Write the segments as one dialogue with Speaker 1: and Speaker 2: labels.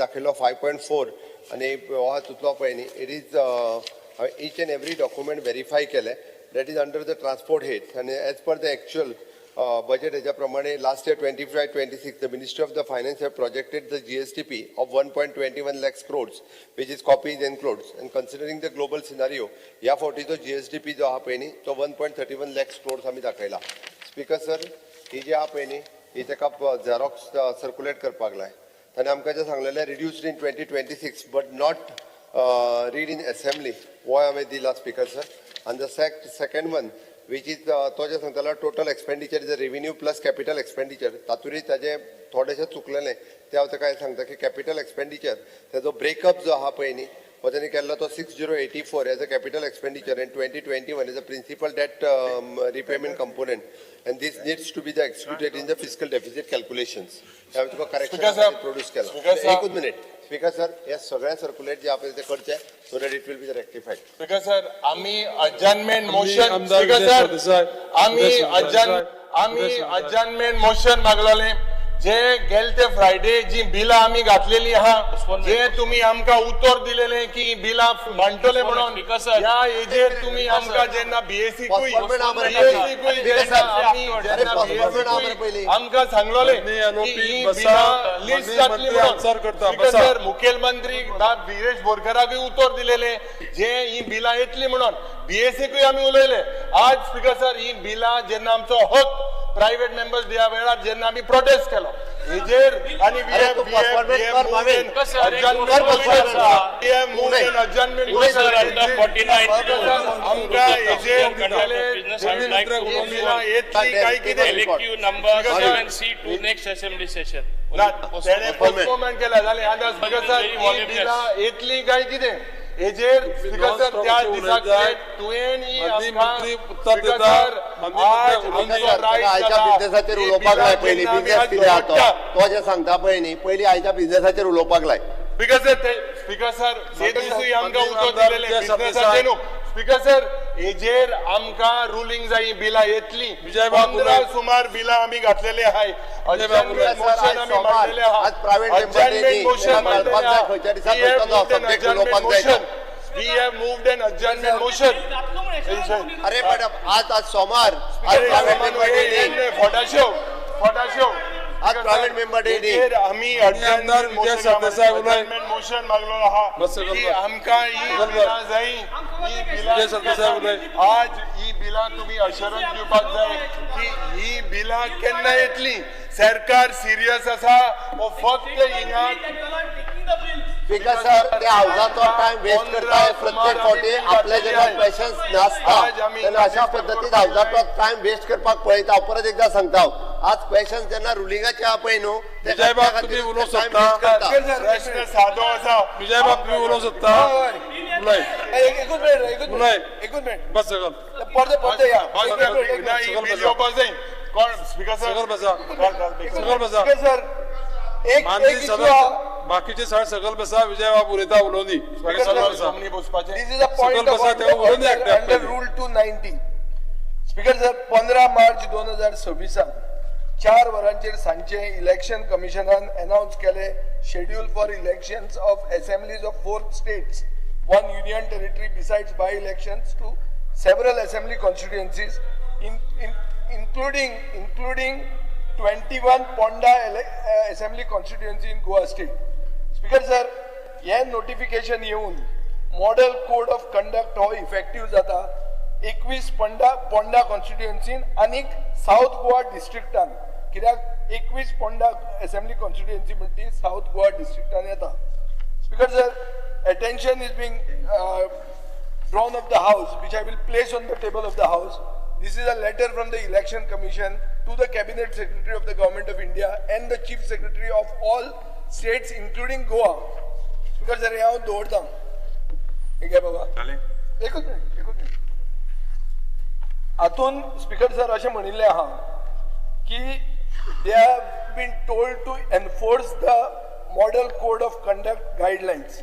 Speaker 1: दाखयलो 5.4 आनी हो हातूंतलो पळय न्ही, it is हांवें each and every document verify केलें that is under the transport head आनी as per the actual budget हेज्या प्रमाणे last year 25-26, the Ministry of the Finance have projected the GSDP of 1.21 lakhs crores, which is copies enclosed, and considering the global scenario, ह्या फावटीचो GSDP जो आहा पळय न्ही, तो 1.31 lakhs crores आमी दाखयला. स्पीकर सर, ही जी आहा पळय न्ही, ही ताका झेरॉक्स सर्कुलेट करपाक लाय. ताणें आमकां जें सांगलेलें, reduced in 2026 but not read in assembly, हो हांवें दिला, स्पीकर सर. आनी the second one, which is तो जे सांगतालो, total expenditure is a revenue plus capital expenditure, तातूंतय ताजें थोडेशें चुकलेलें. तें हांव ताका सांगता की कॅपिटल एक्सपेंडिचर तेजो ब्रेकअप जो आहा पळय न्ही, हो तेणी केल्लो तो 6084 as a capital expenditure and 2021 as a principal debt repayment component, and this needs to be the excluded in the fiscal deficit calculations. हांवें तुका
Speaker 2: Speaker
Speaker 1: correction
Speaker 2: sir,
Speaker 1: produce
Speaker 2: Speaker
Speaker 1: केला.
Speaker 2: sir.
Speaker 1: एकूच मिनिट, स्पीकर सर. हे सगळें circulate जे आहा ते करचें so that it will be rectified.
Speaker 2: Speaker sir, आमी अडजर्नमेंट मोशन
Speaker 3: आमदार
Speaker 2: स्पीकर
Speaker 3: विजय
Speaker 2: सर,
Speaker 3: सरदेसाय,
Speaker 2: आमी
Speaker 3: विजय सरदेसाय,
Speaker 2: अडजर्न आमी
Speaker 3: विजय सरदेसाय.
Speaker 2: अडजर्नमेंट मोशन मागलोले. जे गेले फ्रायडे जी बिलां आमी घातलेली आहा, जे तुमी आमकां उतर दिलेले की ही बिलां मांडटले म्हणून,
Speaker 4: Speaker sir.
Speaker 2: ह्या हेजेर तुमी आमकां जेन्ना बीएसीकूय
Speaker 1: Postponement आहा मरे.
Speaker 2: बीएसीकूय
Speaker 1: Speaker
Speaker 2: जेन्ना
Speaker 1: sir,
Speaker 2: आमी
Speaker 1: अरे
Speaker 2: जेन्ना
Speaker 1: postponement आहा मरे पयलीं.
Speaker 2: बीएसीकूय आमकां सांगलोले
Speaker 3: माननीय
Speaker 2: की
Speaker 3: आरोपी
Speaker 2: ही
Speaker 3: बसा,
Speaker 2: बिलां लिस्ट
Speaker 3: माननीय
Speaker 2: जातली
Speaker 3: मंत्री
Speaker 2: म्हणून.
Speaker 3: आन्सर करता,
Speaker 2: Speaker
Speaker 3: बसा.
Speaker 2: sir, मुखेलमंत्री विरेश बोरकराकूय उतर दिलेले जे ही बिलां येतली म्हणून. बीएसीकूय आमी उलयले. आज स्पीकर सर, ही बिलां जेन्ना आमचो हक प्रायव्हेट मेंबर्स दिया वेळार जेन्ना आमी प्रोटेस्ट केलो हेजेर आनी
Speaker 1: अरे तूं postponement कर, भावेन. कर postponement.
Speaker 4: Speaker sir, under 49
Speaker 2: आमकां हेजेर बिलां येतली काय कितें?
Speaker 4: LAQ number
Speaker 2: Speaker sir.
Speaker 4: 7C to next assembly session.
Speaker 2: ना, तेणे पोस्टपोनमेंट केला जालें. आतां स्पीकर सर, ही बिलां येतली काय कितें हेजेर, स्पीकर सर, त्या दिसाक तुवें ही
Speaker 3: माननीय
Speaker 2: आमकां
Speaker 3: मंत्री उत्तर
Speaker 2: स्पीकर
Speaker 3: दिता.
Speaker 2: सर,
Speaker 3: माननीय
Speaker 2: आज
Speaker 3: मंत्री उलोवंक
Speaker 2: आमचो
Speaker 1: सर,
Speaker 2: रायट
Speaker 1: आयच्या
Speaker 2: जाला.
Speaker 1: बिझनेसाचेर
Speaker 2: ही
Speaker 1: उलोवपाक
Speaker 2: बिलां
Speaker 1: लाय पयलीं.
Speaker 2: जेन्ना आमी
Speaker 1: बिझनेस
Speaker 2: आज
Speaker 1: कितें आहा तो
Speaker 2: दवरता.
Speaker 1: तो जें सांगता पळय न्ही, पयलीं आयच्या बिझनेसाचेर उलोवपाक लाय.
Speaker 2: स्पीकर सर, ते स्पीकर सर, ते दिसूय आमकां
Speaker 3: माननीय
Speaker 2: उतर
Speaker 3: आमदार
Speaker 2: दिलेलें
Speaker 3: विजय
Speaker 2: बिझनेसाचेर
Speaker 3: सरदेसाय.
Speaker 2: न्हू. स्पीकर सर, हेजेर आमकां रुलींग जाय, बिलां येतली.
Speaker 3: विजय बाब
Speaker 2: 15
Speaker 3: उलय.
Speaker 2: सुमार बिलां आमी घातलेले आहाय.
Speaker 3: विजय बाब उलय.
Speaker 2: Adjournment motion
Speaker 1: sir,
Speaker 2: आमी
Speaker 1: आज
Speaker 2: मांडलेले आहा.
Speaker 1: आज private member day
Speaker 2: Adjournment
Speaker 1: न्ही.
Speaker 2: motion
Speaker 1: तेका
Speaker 2: मांडलेले
Speaker 1: कळपाक जाय
Speaker 2: आहा.
Speaker 1: खंयच्या दिसा
Speaker 2: We have
Speaker 1: खंयचो तो
Speaker 2: moved an
Speaker 1: subject
Speaker 2: adjournment
Speaker 1: उलोवपाक जाय तो.
Speaker 2: motion. We have moved an adjournment motion.
Speaker 1: अरे पण आज आज सोमार, आज प्रायव्हेट मेंबर डे न्ही.
Speaker 2: फटाश्यो फटाश्यो.
Speaker 1: आज प्रायव्हेट मेंबर डे न्ही.
Speaker 2: हेजेर आमी
Speaker 3: आमदार विजय सरदेसाय उलय.
Speaker 2: मोशन मागलो आहा
Speaker 3: बस सकल
Speaker 2: की
Speaker 3: बस.
Speaker 2: आमकां ही
Speaker 3: सकल बस.
Speaker 2: बिलां जाय, ही बिलां
Speaker 3: विजय सरदेसाय उलय.
Speaker 2: आज ही बिलां तुमी अशरन्स दिवपाक जाय की ही बिलां केन्ना येतली. सरकार सिरियस आसा वो फक्त हिंगा
Speaker 1: स्पीकर सर, ते हावजाचो टायम वेस्ट करता. प्रत्येक फावटी आपले जेन्ना क्वेशन्स नासता तेन्ना अशा पद्दतीन हावजाचो टायम वेस्ट करपाक पळयता. हांव परत एकदा सांगता, हांव आज क्वेशन जेन्ना रुलिंगाचे आहा पळय न्हू, ते
Speaker 3: विजय बाब,
Speaker 1: खातीर
Speaker 3: तुमी उलोवंक
Speaker 1: time
Speaker 3: शकता.
Speaker 1: waste करता.
Speaker 2: प्रश्न सादो आसा.
Speaker 3: विजय बाब, तुम्ही उलोवंक शकता. उलय.
Speaker 5: एकूच मिनिट, एकूच
Speaker 3: उलय.
Speaker 5: मिनिट, एकूच मिनिट.
Speaker 3: बस सकल.
Speaker 5: परते परते या.
Speaker 2: बस,
Speaker 5: एक मिनिट, एक
Speaker 2: ना,
Speaker 5: मिनिट.
Speaker 2: ही
Speaker 3: सकल
Speaker 2: बिल
Speaker 3: बसा.
Speaker 2: येवपाक जाय. कोण स्पीकर सर?
Speaker 3: सकल बसा. सकल बसा.
Speaker 5: स्पीकर सर, एक
Speaker 3: माननीय
Speaker 5: एक इश्यू
Speaker 3: सदस्य
Speaker 5: आहा.
Speaker 3: बाकीचे सगळे सकल बसा. विजय बाब उलयता, उलोवनी. बाकी सकल बसा.
Speaker 2: आमनी बसपाचें.
Speaker 5: This is a point
Speaker 3: सकल
Speaker 5: ऑफ
Speaker 3: बसा, तेव्हा उलोवंक दी एकट्याक
Speaker 5: अंडर
Speaker 3: पयलीं.
Speaker 5: रूल 290. स्पीकर सर, 15 मार्च 2026 4 वरांचेर सांजचे इलेक्शन कमिशनान अनाउन्स केले schedule for elections of assemblies of four states, one union territory, besides by elections to several assembly constituencies in including 21 Ponda assembly constituency in Goa state. Speaker sir, हे notification येवन model code of conduct हो effective जाता 21 पोंडा कॉन्स्टिट्युएन्सीन आनीक south Goa डिस्ट्रिक्टान, कित्याक 21 Ponda assembly constituency म्हणटी south Goa डिस्ट्रिक्टान येता. Speaker sir, attention is being drawn of the House, which I will place on the table of the House. This is a letter from the Election Commission to the Cabinet Secretary of the Government of India and the Chief Secretary of all states, including Goa. Speaker sir, हे हांव दवरता. हे घे बाबा. एकूच minute, एकूच minute. हातून speaker sir, अशें म्हणिल्लें आहा की they have been told to enforce the model code of conduct guidelines.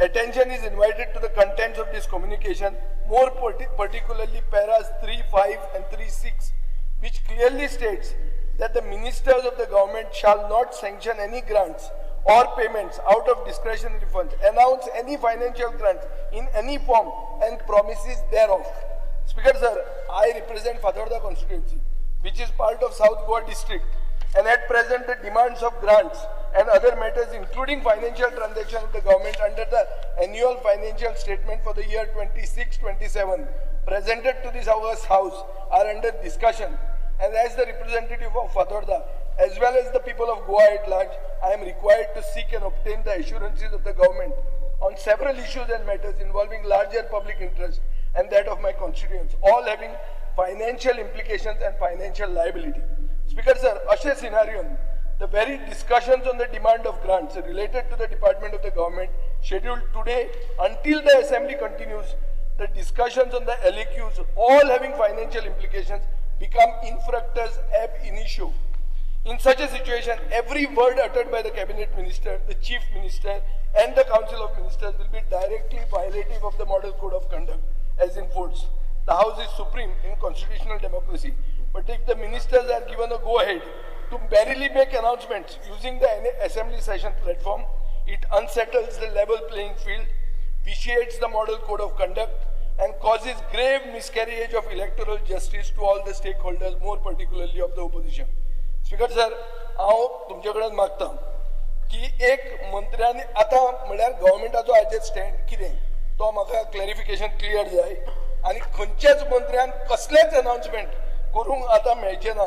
Speaker 5: Attention is invited to the contents of this communication, more particularly paras 3, 5 and 3, 6, which clearly states that the ministers of the government shall not sanction any grants or payments out of discretionary funds, announce any financial grants in any form and promises thereof. Speaker sir, I represent Fatorda constituency, which is part of South Goa district, and at present the demands of grants and other matters including financial transactions of the government under the annual financial statement for the year 26-27 presented to this august house are under discussion, and as the representative of Fatorda as well as the people of Goa at large, I am required to seek and obtain the assurances of the government on several issues and matters involving larger public interest and that of my constituents, all having financial implications and financial liability. Speaker sir, अशे सिनारियोन the very discussions on the demand of grants related to the department of the government scheduled today until the assembly continues, the discussions on the LAQs, all having financial implications, become infractors ab initio. In such a situation, every word uttered by the cabinet minister, the chief minister, and the council of ministers will be directly violative of the model code of conduct as enforced. The house is supreme in constitutional democracy, but if the ministers are given a go-ahead to barely make announcements using the assembly session platform, it unsettles the level playing field, vitiates the model code of conduct, and causes grave miscarriage of electoral justice to all the stakeholders, more particularly of the opposition. Speaker sir, हांव तुमचे कडेन मागता की एक मंत्र्यांनी आतां म्हणल्यार गव्हर्मेंटाचो हाजेर स्टँड कितें तो म्हाका क्लॅरिफिकेशन क्लियर जाय आनी खंयच्याच मंत्र्यान कसलेंच अनाउन्समेंट करूंक आतां मेळचें ना,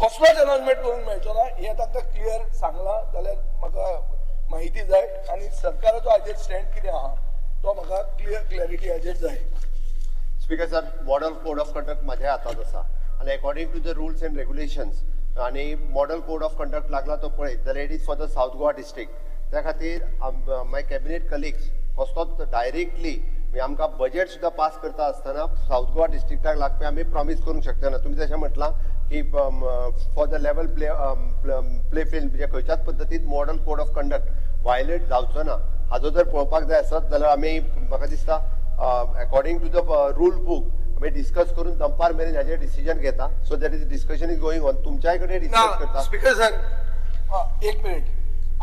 Speaker 5: कसलोच अनाउन्समेंट करूंक मेळचो ना हें तांकां क्लियर सांगलां जाल्यार म्हाका म्हायती जाय आनी सरकाराचो हाजेर स्टँड कितें आहा तो म्हाका क्लियर क्लॅरिटी हाजेर जाय.
Speaker 1: Speaker sir, model code of conduct म्हाज्या हातांत आसा आनी according to the rules and regulations आनी मॉडल कोड ऑफ कंडक्ट लागला तो पळयत जाल्यार it is for the South Goa district. त्या खातीर माय कॅबिनेट कलिग्स कसलोच डायरेक्टली आमकां बजेट सुद्दां पास करता आसतना सावथ गोवा डिस्ट्रिक्टाक लागपी आमी प्रॉमीस करूंक शकता ना. तुमी जशें म्हटलां की for the level play field म्हणजे खंयच्याच पद्दतीन model code of conduct violate जावचो ना हाजो जर पळोवपाक जाय आसत जाल्यार आमी म्हाका दिसता according to the rule book आमी डिस्कस करून दनपार मेरेन हाजेर डिसिजन घेता. So that is discussion is going on. तुमच्याय कडेन डिस्कस करता.
Speaker 5: स्पीकर सर, एक मिनिट.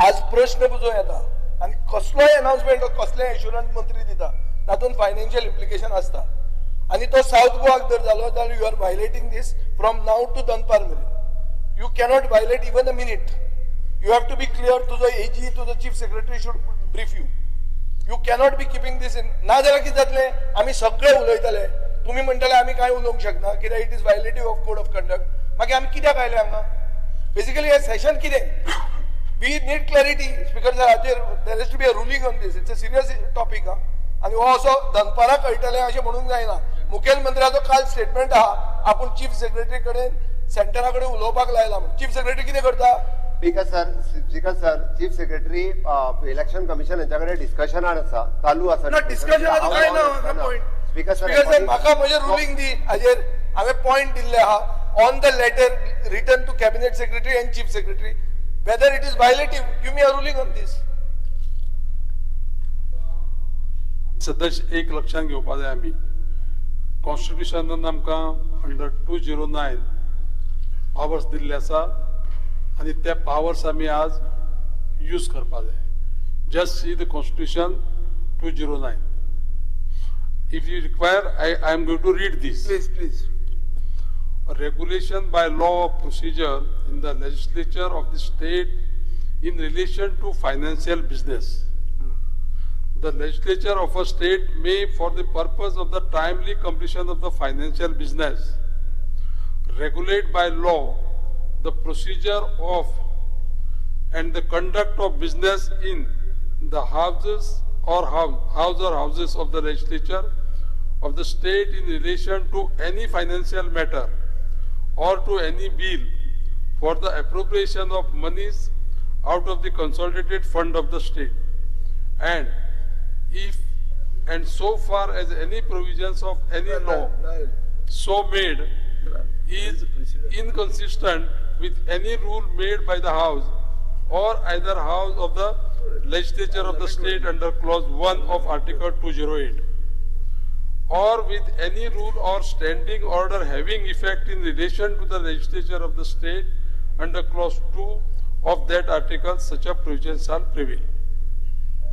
Speaker 5: आज प्रश्न जो येता आनी कसलोय अनाउन्समेंट कसलेय एश्युरन्स मंत्री दिता तातूंत फायनान्शियल इम्प्लिकेशन आसता आनी तो सावथ गोवाक जर जालो जाल्यार you are violating this from now to दनपार मेरेन. You cannot violate even a minute. You have to be clear. तुजो एजी, तुजो chief secretary should brief you. You cannot be keeping this in. ना जाल्यार कितें जातलें, आमी सगळे उलयतले, तुमी म्हणटले आमी कांय उलोवंक शकना कित्याक it is violative of code of conduct. मागीर आमी कित्याक आयले हांगा? बेसिकली हें सेशन कितें? We need clarity. Speaker sir, हाचेर there has to be a ruling on this. It's a serious topic. हा, आनी हो असो दनपारां कळटलें अशें म्हणूंक जायना. मुखेलमंत्र्याचो काल स्टेटमेंट आहा, आपूण चीफ सेक्रेटरी कडेन सेंटरा कडेन उलोवपाक लायला म्हूण. चीफ सेक्रेटरी कितें करता?
Speaker 1: Speaker sir, chief secretary election commission हेंच्या कडेन डिस्कशनान आसा, चालू आसा.
Speaker 5: ना, डिस्कशनाचो कांय ना पॉयंट.
Speaker 1: स्पीकर
Speaker 5: सर, म्हाका म्हजें रुलींग दी हाजेर. हांवें पॉयंट दिल्ले आहा on the letter written to cabinet secretary and chief secretary, whether it is violative, give me a ruling on this.
Speaker 3: सदस्य एक लक्षात घेवपा जाय, आमी कॉन्स्टिट्युशनान आमकां अंडर 209 पावर्स दिल्ले आसा आनी ते पावर्स आमी आज यूज करपा जाय. Just see the constitution 209. If you require, I am going to read this.
Speaker 5: Please, please.
Speaker 3: Regulation by law of procedure in the legislature of the state in relation to financial business. The legislature of a state may, for the purpose of the timely completion of the financial business, regulate by law the procedure of and the conduct of business in the houses or house or houses of the legislature of the state in relation to any financial matter or to any bill for the appropriation of monies out of the consolidated fund of the state, and if and so far as any provisions of any law so made is inconsistent with any rule made by the house or either house of the legislature of the state under clause 1 of article 208, or with any rule or standing order having effect in relation to the legislature of the state under clause 2 of that article, such a provision shall prevail.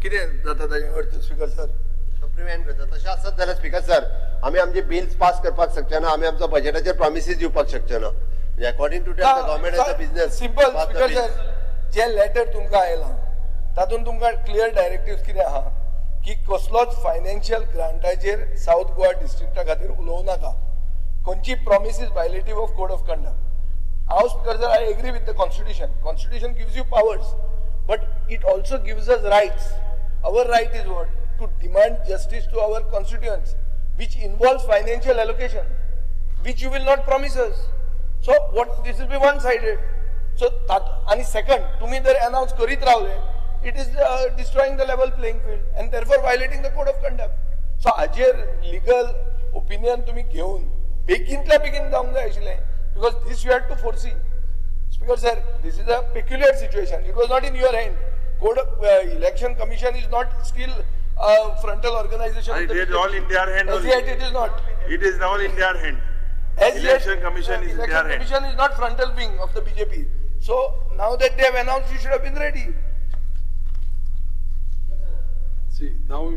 Speaker 5: कितें जाता ताजें अर्थ speaker sir?
Speaker 1: Prevent करता तशें आसत जाल्यार speaker sir आमी आमचे बिल्स पास करपाक शकचे ना, आमी आमचो बजेटाचेर प्रॉमिसीस दिवपाक शकचे ना. According to that government as a business.
Speaker 5: Simple speaker sir, J letter तुमकां आयलां तातूंत तुमकां क्लियर डायरेक्टिव्स कितें आहा की कसलोच फायनान्शियल ग्रांटाचेर सावथ गोवा डिस्ट्रिक्टा खातीर उलोवं नाका, खंयची promises violative of code of conduct. हांव speaker sir, I agree with the constitution. Constitution gives you powers but it also gives us rights. Our right is what? To demand justice to our constituents, which involves financial allocation, which you will not promise us. So what, this will be one sided. So आणि second, तुम्ही जर announce करीत रावले, it is destroying the level playing field and therefore violating the code of conduct. So हाजेर legal opinion तुम्ही घेवन बेगीनतल्या बेगीन जावंक जाय आशिल्लें, because this you had to foresee. Speaker sir, this is a peculiar situation. It was not in your hand. Code election commission is not still frontal organization.
Speaker 2: It is all in their hand
Speaker 5: As
Speaker 2: only.
Speaker 5: yet it is not.
Speaker 2: It is all in their hand.
Speaker 5: As
Speaker 2: Election
Speaker 5: yet,
Speaker 2: Commission is in
Speaker 5: Election
Speaker 2: their hand.
Speaker 5: Commission is not frontal wing of the BJP. So now that they have announced, you should have been ready.
Speaker 3: See, now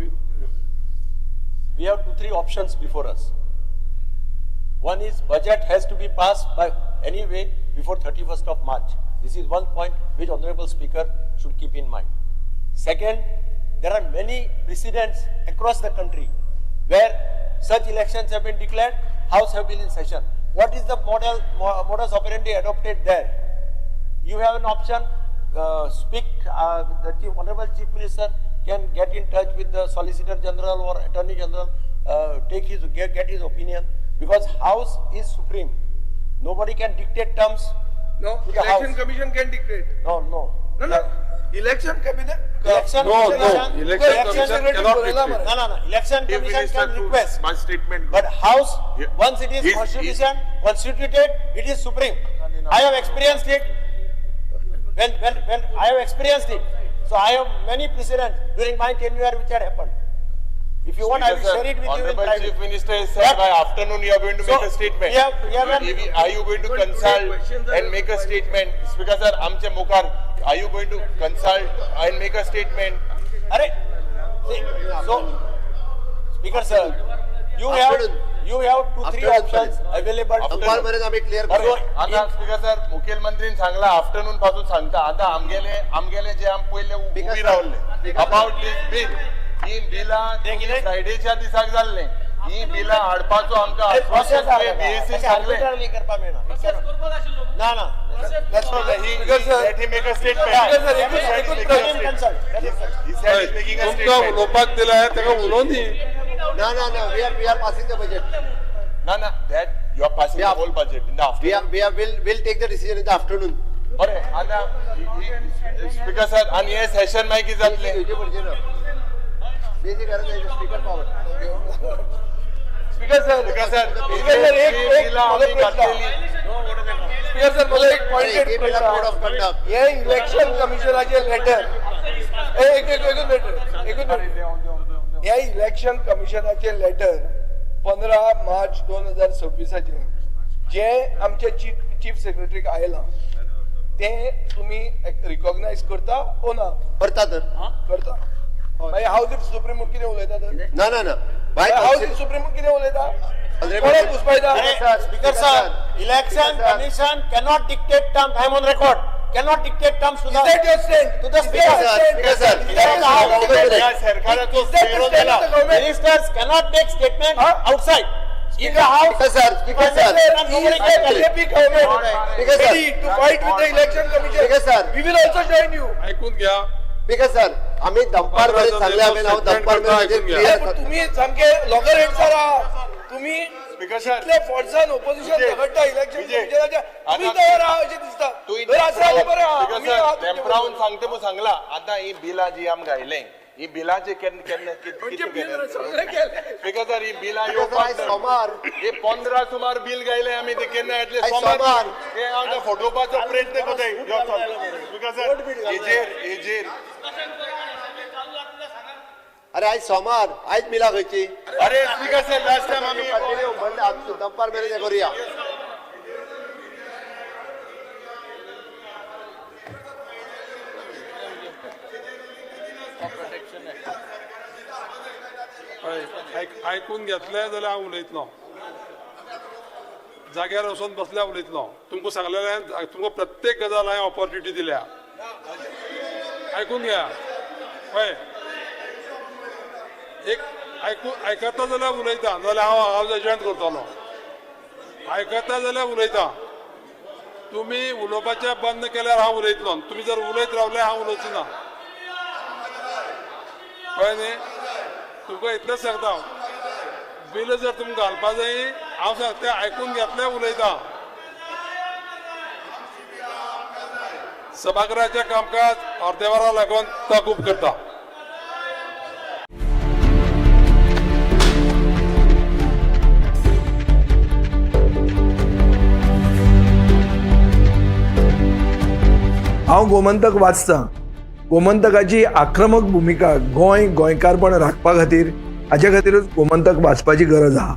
Speaker 6: We have 2-3 options before us. One is budget has to be passed by any way before 31st of March. This is one point which Honorable Speaker should keep in mind. Second, there are many precedents across the country where such elections have been declared, House have been in session. What is the modus operandi adopted there? You have an option, the Honorable Chief Minister can get in touch with the Solicitor General or Attorney General, get his opinion, because House is supreme. Nobody can dictate terms.
Speaker 5: No,
Speaker 6: to the
Speaker 5: Election
Speaker 6: House.
Speaker 5: Commission can dictate.
Speaker 6: No, no.
Speaker 5: No, no. Election cabinet.
Speaker 6: Election
Speaker 3: No,
Speaker 6: Commission,
Speaker 3: no, Election Commission cannot dictate.
Speaker 6: No, no, no. Election
Speaker 2: Chief
Speaker 6: Commission
Speaker 2: Minister
Speaker 6: can
Speaker 2: to
Speaker 6: request.
Speaker 2: My statement.
Speaker 6: But House,
Speaker 2: Yeah.
Speaker 6: once it is constitution, constituted, it is supreme. I have experienced it. When I have experienced it. So I have many precedents during my tenure which had happened. If you want, I will share it with you in
Speaker 2: Honorable
Speaker 6: private.
Speaker 2: Chief Minister has said
Speaker 6: But-
Speaker 2: by afternoon you are going to
Speaker 6: So,
Speaker 2: make a statement.
Speaker 6: we have an-
Speaker 2: Are you going to
Speaker 5: But today
Speaker 2: consult
Speaker 5: questions are
Speaker 2: and make a statement? Speaker sir, आमचे मुखार, are you going to consult and make a statement?
Speaker 6: Arey, see, so, Speaker sir, you have
Speaker 1: Afternoon.
Speaker 6: you have 2-3
Speaker 1: Afternoon,
Speaker 6: options
Speaker 1: sir.
Speaker 6: available. to
Speaker 1: दंपार
Speaker 6: you.
Speaker 1: मेरेन आमी clear
Speaker 6: So,
Speaker 1: करूया.
Speaker 2: आता speaker sir, मुखेलमंत्रीन सांगला afternoon पासून सांगता. आता आमगेले जे आम पयले
Speaker 1: Speaker
Speaker 2: उबी
Speaker 1: sir,
Speaker 2: रावल्ले
Speaker 1: Speaker sir.
Speaker 2: About this bill, ही बिलां फ्रायडेच्या दिसाक जाल्ले, ही बिलां हाडपाचो आमकां
Speaker 6: Process
Speaker 2: आश्वासन
Speaker 6: आसा.
Speaker 2: बीएससी
Speaker 6: तशें
Speaker 2: सांगले.
Speaker 6: arbitrarily करपा मेळना. ना ना.
Speaker 5: That's not
Speaker 2: He,
Speaker 5: Speaker sir,
Speaker 2: let him make a statement.
Speaker 5: Speaker sir,
Speaker 2: He
Speaker 5: एकूच
Speaker 2: said
Speaker 5: एकूच
Speaker 2: he's
Speaker 6: Let
Speaker 2: making a
Speaker 6: him
Speaker 2: statement.
Speaker 6: consult. Let him consult.
Speaker 2: He said he's making a
Speaker 3: तुमकां
Speaker 2: statement.
Speaker 3: उलोवपाक दिलाय ताका उलोवनी.
Speaker 1: ना ना ना, we are passing the budget.
Speaker 2: No, no, that you are passing
Speaker 1: Yeah.
Speaker 2: the whole budget in the afternoon.
Speaker 1: We are will take the decision in the afternoon.
Speaker 2: बरें, आतां speaker sir, आनी हे सेशन मागीर कितें जातलें?
Speaker 1: घेवची पडची ना, बेसी गरज आहे speaker power.
Speaker 5: Speaker sir,
Speaker 2: speaker sir,
Speaker 5: speaker sir, एक
Speaker 2: ही
Speaker 5: एक
Speaker 2: बिलां
Speaker 5: म्हजो
Speaker 2: आमी
Speaker 5: प्रश्न.
Speaker 2: घातलेली.
Speaker 5: स्पीकर सर, म्हजो एक पॉइंटेड
Speaker 1: हे बिलां कोड
Speaker 5: प्रश्न.
Speaker 1: Of conduct.
Speaker 5: हे इलेक्शन कमिशनाचे लेटर, एक एक एकूच लेटर, एकूच लेटर. हे इलेक्शन कमिशनाचे लेटर 15 मार्च 2026 जे आमच्या चीफ सेक्रेटरीक आयलां तें तुमी रिकॉग्नायज करता ओ ना?
Speaker 1: करता तर.
Speaker 5: करता. मागीर हावज if supreme कितें उलयता तर?
Speaker 1: ना ना ना, बाय
Speaker 5: हावज if supreme कितें उलयता?
Speaker 1: Honorable-
Speaker 5: कोणाक घुसपायता?
Speaker 6: Arey, Speaker sir, Election
Speaker 1: Speaker sir.
Speaker 6: Commission cannot dictate terms. I am on record. Cannot dictate terms to
Speaker 5: Is
Speaker 6: the
Speaker 5: that your stand?
Speaker 6: to the
Speaker 5: Is that
Speaker 6: speaker.
Speaker 5: your stand?
Speaker 1: Speaker sir,
Speaker 5: Is that your stand?
Speaker 2: ह्या सरकाराचो
Speaker 5: Is that the
Speaker 2: ferro
Speaker 5: stand
Speaker 2: जाला.
Speaker 5: of the government?
Speaker 6: Ministers cannot make statement
Speaker 5: Huh?
Speaker 6: outside. In the house.
Speaker 1: Speaker sir, Speaker sir.
Speaker 6: Nobody
Speaker 5: Is
Speaker 6: can
Speaker 5: the BJP government
Speaker 1: Speaker sir.
Speaker 5: ready to fight with the election commission?
Speaker 1: Speaker sir.
Speaker 5: We will also join you.
Speaker 3: ऐकून घ्या.
Speaker 1: Speaker sir, आम्ही दंपार मेरेन सांगले, आम्ही नाव दंपार मेरेन
Speaker 3: ऐकून घ्या.
Speaker 1: Clear.
Speaker 5: पण तुम्ही सामके लॉगर हेड्सार आहात. तुम्ही
Speaker 2: स्पीकर सर,
Speaker 5: इतले फोर्सान ओपोजिशन
Speaker 2: विजय,
Speaker 5: झगडटा इलेक्शन
Speaker 2: विजय,
Speaker 5: कमिशनाच्या, तुम्ही
Speaker 2: आता-
Speaker 5: तयार आहात अशें दिसता.
Speaker 2: तूं
Speaker 5: बरं आसा जाल्यार बरें आहा.
Speaker 2: स्पीकर
Speaker 5: आमी
Speaker 2: सर,
Speaker 5: आहात तुमचे
Speaker 2: लेम्प्रावन
Speaker 5: बरोबर.
Speaker 2: सांगता म्हूण सांगला. आतां ही बिलां जी आमकां घायले, ही बिलांचे केन्ना केन्ना
Speaker 5: खंयचे बिल सगळें केलें.
Speaker 2: स्पीकर सर, ही बिलां
Speaker 1: स्पीकर सर,
Speaker 2: येवपाक
Speaker 1: आयज सोमार.
Speaker 2: हे 15 सुमार बील गायले आमी, ते केन्ना येतले?
Speaker 1: आयज
Speaker 2: सोमार.
Speaker 1: सोमार.
Speaker 2: हे हांव ते फटोवपाचो प्रयत्न करताय. स्पीकर सर, हेजेर हेजेर
Speaker 1: अरे आयज सोमार, आयज बिलां खंयची?
Speaker 2: अरे स्पीकर सर, लास्ट टायम आमी
Speaker 1: कंटिन्यू म्हणले दंपार मेरेन हें करूया.
Speaker 3: हय, आयकून घेतले जाल्यार हांव उलयतलो. जाग्यार वचून बसल्यार उलयतलो. तुमकां सांगलेलें, तुमकां प्रत्येक गजाल हांवें ऑपॉर्च्युनिटी दिल्या. आयकून घ्या. हय, एक आयकू आयकता जाल्यार उलयता, नाजाल्यार हांव हावज एजंट करतलो. आयकता जाल्यार उलयता. तुमी उलोवपाचें बंद केल्यार हांव उलयतलो. तुमी जर उलयत रावले, हांव उलोवचो ना. कळ्ळें न्ही? तुमकां इतलेंच सांगता हांव, बिल जर तुमकां घालपा जाय, हांव सांगता, आयकून घेतलें, उलयता. सभागृहाचें कामकाज अर्दे वरां लागून तहकूब करता.
Speaker 5: हांव गोमंतक वाचतां. गोमंतकाची आक्रमक भुमिका गोंय गोंयकारपण राखपा खातीर, हाजे खातीरूच गोमंतक वाचपाची गरज आहा.